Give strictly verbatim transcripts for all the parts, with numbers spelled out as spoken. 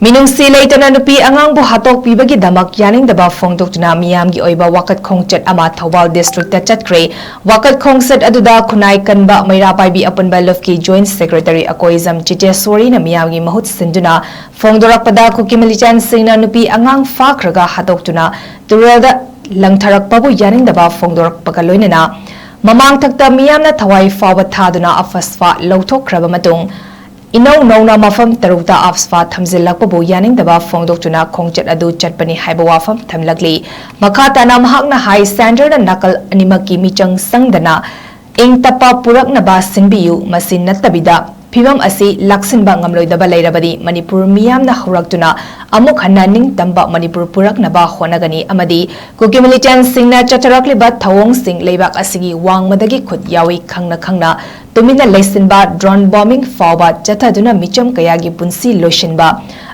ꯃꯤꯅꯨꯡꯁꯤ ꯂꯩꯇꯅ ꯅꯨꯄꯤ ꯑꯉꯥꯡꯕꯨ ꯍꯥꯠꯇꯣꯛꯄꯤꯕꯒꯤꯗꯃꯛ ꯌꯥꯅꯤꯡꯗꯕ ꯐꯣꯡꯗꯣꯛꯇꯨꯅ ꯃꯤꯌꯥꯝꯒꯤ ꯑꯣꯏꯕ ꯋꯥꯀꯠ ꯈꯣꯡꯆꯠ ꯑꯃ ꯊꯧꯕꯥꯜ districtꯇ ꯆꯠꯈ꯭ꯔꯦ꯫ ꯋꯥꯀꯠ ꯈꯣꯡꯆꯠ ꯑꯗꯨꯗ ꯈꯨꯟꯅꯥꯏ ꯀꯟꯕ ꯃꯩꯔꯥ ꯄꯥꯏꯕꯤ ꯑꯄꯨꯟꯕ ꯂꯨꯞꯀꯤ joint secretary ꯑꯀꯣꯏꯖꯝ ꯆꯤꯇꯦꯁꯣꯔꯤꯅ ꯃꯤꯌꯥꯝꯒꯤ ꯃꯍꯨꯠ ꯁꯤꯟꯗꯨꯅ ꯐꯣꯡꯗꯣꯔꯛꯄꯗ, ꯀꯨꯀꯤ militantsꯁꯤꯡꯅ ꯅꯨꯄꯤ ꯑꯉꯥꯡ ꯐꯥꯈ꯭ꯔꯒ ꯍꯥꯠꯇꯣꯛꯇꯨꯅ ꯇꯨꯔꯦꯜꯗ ꯂꯪꯊꯔꯛꯄꯕꯨ ꯌꯥꯅꯤꯡꯗꯕ ꯐꯣꯡꯗꯣꯔꯛꯄꯒ ꯂꯣꯏꯅꯅ ꯃꯃꯥꯡꯊꯛꯇ ꯃꯤꯌꯥꯝꯅ ꯊꯋꯥꯏ ꯐꯥꯎꯕ ꯊꯥꯗꯨꯅ ꯑꯐꯁꯐꯥ ꯂꯧꯊꯣꯛꯈ꯭ꯔꯕ ꯃꯇꯨꯡ, ꯏꯅꯧ ꯅꯧꯅ ꯃꯐꯝ ꯇꯔꯨꯛꯇ ꯑꯐꯁꯐꯥ ꯊꯝꯖꯤꯜꯂꯛꯄꯕꯨ ꯌꯥꯅꯤꯡꯗꯕ ꯐꯣꯡꯗꯣꯛꯇꯨꯅ ꯈꯣꯡꯆꯠ ꯑꯗꯨ ꯆꯠꯄꯅꯤ ꯍꯥꯏꯕ ꯋꯥꯐꯝ ꯊꯝꯂꯛꯂꯤ꯫ ꯃꯈꯥ ꯇꯥꯅ ꯃꯍꯥꯛꯅ ꯍꯥꯏ, centreꯗ ꯅꯥꯀꯜ ꯑꯅꯤꯃꯛꯀꯤ ꯃꯤꯆꯪ ꯆꯪꯗꯅ ꯏꯪ ꯇꯞꯄ ꯄꯨꯔꯛꯅꯕ ꯁꯤꯟꯕꯤꯌꯨ, ꯃꯁꯤ ꯅꯠꯇꯕꯤꯗ ꯐꯤꯚꯝ ꯑꯁꯤ ꯂꯥꯛꯁꯤꯟꯕ ꯉꯝꯂꯣꯏꯗꯕ ꯂꯩꯔꯕꯗꯤ ꯃꯅꯤꯄꯨꯔ ꯃꯤꯌꯥꯝꯅ ꯍꯧꯔꯛꯇꯨꯅ ꯑꯃꯨꯛ ꯍꯟꯅ ꯅꯤꯡꯇꯝꯕ ꯃꯅꯤꯄꯨꯔ ꯄꯨꯔꯛꯅꯕ ꯍꯣꯠꯅꯒꯅꯤ ꯑꯃꯗꯤ ꯀꯨꯀꯤ militantsꯁꯤꯡꯅ ꯆꯠꯊꯔꯛꯂꯤꯕ ꯊꯧꯑꯣꯡꯁꯤꯡ ꯂꯩꯕꯥꯛ ꯑꯁꯤꯒꯤ ꯋꯥꯡꯃꯗꯒꯤ ꯈꯨꯠ ꯌꯥꯎꯏ ꯈꯪꯅ ꯈꯪꯅ ꯇꯨꯃꯤꯟꯅ ꯂꯩꯁꯤꯟꯕ, drone bombing ꯐꯥꯎꯕ ꯆꯠꯊꯗꯨꯅ ꯃꯤꯆꯝ ꯀꯌꯥꯒꯤ ꯄꯨꯟꯁꯤ ꯂꯣꯏꯁꯤꯟꯕ,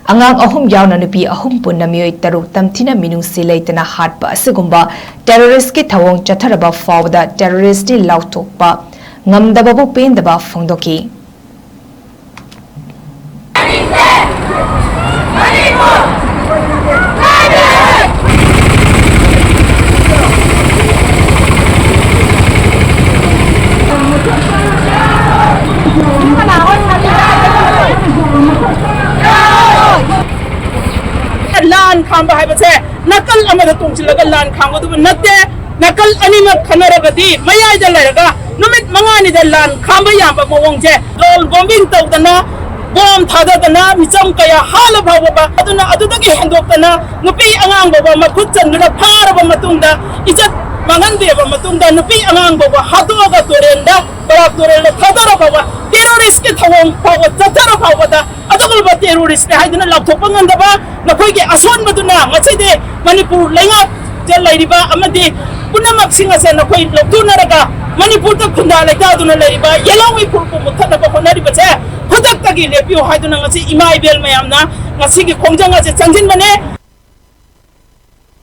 ꯑꯉꯥꯡ ꯑꯍꯨꯝ ꯌꯥꯎꯅ ꯅꯨꯄꯤ ꯑꯍꯨꯝ ꯄꯨꯟꯅ ꯃꯤꯑꯣꯏ ꯇꯔꯨꯛ ꯇꯝꯊꯤꯅ ꯃꯤꯅꯨꯡꯁꯤ ꯂꯩꯇꯅ ꯍꯥꯠꯄ ꯑꯁꯤꯒꯨꯝꯕ terroristꯀꯤ ꯊꯧꯑꯣꯡ ꯆꯠꯊꯔꯕ ꯐꯥꯎꯕꯗ terroristꯇꯤ ꯂꯥꯎꯊꯣꯛꯄ ꯉꯝꯗꯕꯕꯨ ꯄꯦꯟꯗꯕ ꯐꯣꯡꯗꯣꯛꯈꯤ꯫ ꯂꯥꯟ ꯈꯥꯝꯕ ꯍꯥꯏꯕꯁꯦ ꯅꯥꯀꯜ ꯑꯃꯗ ꯇꯣꯡꯁꯤꯜꯂꯒ ꯂꯥꯟ ꯈꯥꯝꯒꯗꯕ ꯅꯠꯇꯦ꯫ ꯅꯥꯀꯜ ꯑꯅꯤꯃꯛ ꯈꯟꯅꯔꯒꯗꯤ ꯃꯌꯥꯏꯗ ꯂꯩꯔꯒ ꯅꯨꯃꯤꯠ ꯃꯉꯥꯅꯤꯗ ꯂꯥꯟ ꯈꯥꯝꯕ ꯌꯥꯕ ꯃꯑꯣꯡꯁꯦ drone bombing ꯇꯧꯗꯅ, bomb ꯊꯥꯗꯗꯅ, ꯃꯤꯆꯝ ꯀꯌꯥ ꯍꯥꯠꯂ ꯐꯥꯎꯕ, ꯑꯗꯨꯅ ꯑꯗꯨꯗꯒꯤ ꯍꯦꯟꯗꯣꯛꯇꯅ ꯅꯨꯄꯤ ꯑꯉꯥꯡ ꯐꯥꯎꯕ ꯃꯈꯨꯠ ꯆꯟꯗꯨꯅ ꯐꯥꯔꯕ ꯃꯇꯨꯡꯗ, ꯏꯖꯠ ꯃꯥꯡꯍꯟꯕꯤꯔꯕ ꯃꯇꯨꯡꯗ, ꯅꯨꯄꯤ ꯑꯉꯥꯡ ꯐꯥꯎꯕ ꯍꯥꯠꯇꯣꯛꯑꯒ ꯇꯨꯔꯦꯜꯗ, ꯕꯔꯥꯛ ꯇꯨꯔꯦꯜꯗ ꯊꯥꯗꯔ ꯐꯥꯎꯕ, terroristꯀꯤ ꯊꯧꯑꯣꯡ ꯐꯥꯎꯕ ꯆꯠꯊꯔ ꯐꯥꯎꯕꯗ ꯑꯗꯨꯒꯨꯝꯂꯕ terroristꯅꯤ ꯍꯥꯏꯗꯨꯅ ꯂꯥꯎꯊꯣꯛꯄ ꯉꯝꯗꯕ ꯅꯈꯣꯏꯒꯤ ꯑꯁꯣꯟꯕꯗꯨꯅ ꯉꯁꯤꯗꯤ ꯃꯅꯤꯄꯨꯔ ꯂꯩꯉꯥꯛꯇ ꯂꯩꯔꯤꯕ ꯑꯃꯗꯤ ꯄꯨꯝꯅꯃꯛꯁꯤꯡ ꯑꯁꯦ ꯅꯈꯣꯏ ꯂꯧꯊꯣꯛꯅꯔꯒ ꯃꯅꯤꯄꯨꯔꯗ ꯈꯨꯟꯗꯥ ꯂꯩꯇꯥꯗꯨꯅ ꯂꯩꯔꯤꯕ ꯌꯦꯜꯍꯧ ꯏꯈꯨꯔꯕꯨ ꯃꯨꯠꯊꯠꯅꯕ ꯍꯣꯠꯅꯔꯤꯕꯁꯦ ꯈꯨꯗꯛꯇꯒꯤ ꯂꯦꯞꯄꯤꯌꯨ ꯍꯥꯏꯗꯨꯅ ꯉꯁꯤ ꯏꯃꯥ ꯏꯕꯦꯜ ꯃꯌꯥꯝꯅ ꯉꯁꯤꯒꯤ ꯈꯣꯡꯖꯪ ꯑꯁꯦ ꯆꯪꯁꯤꯟꯕꯅꯦ꯫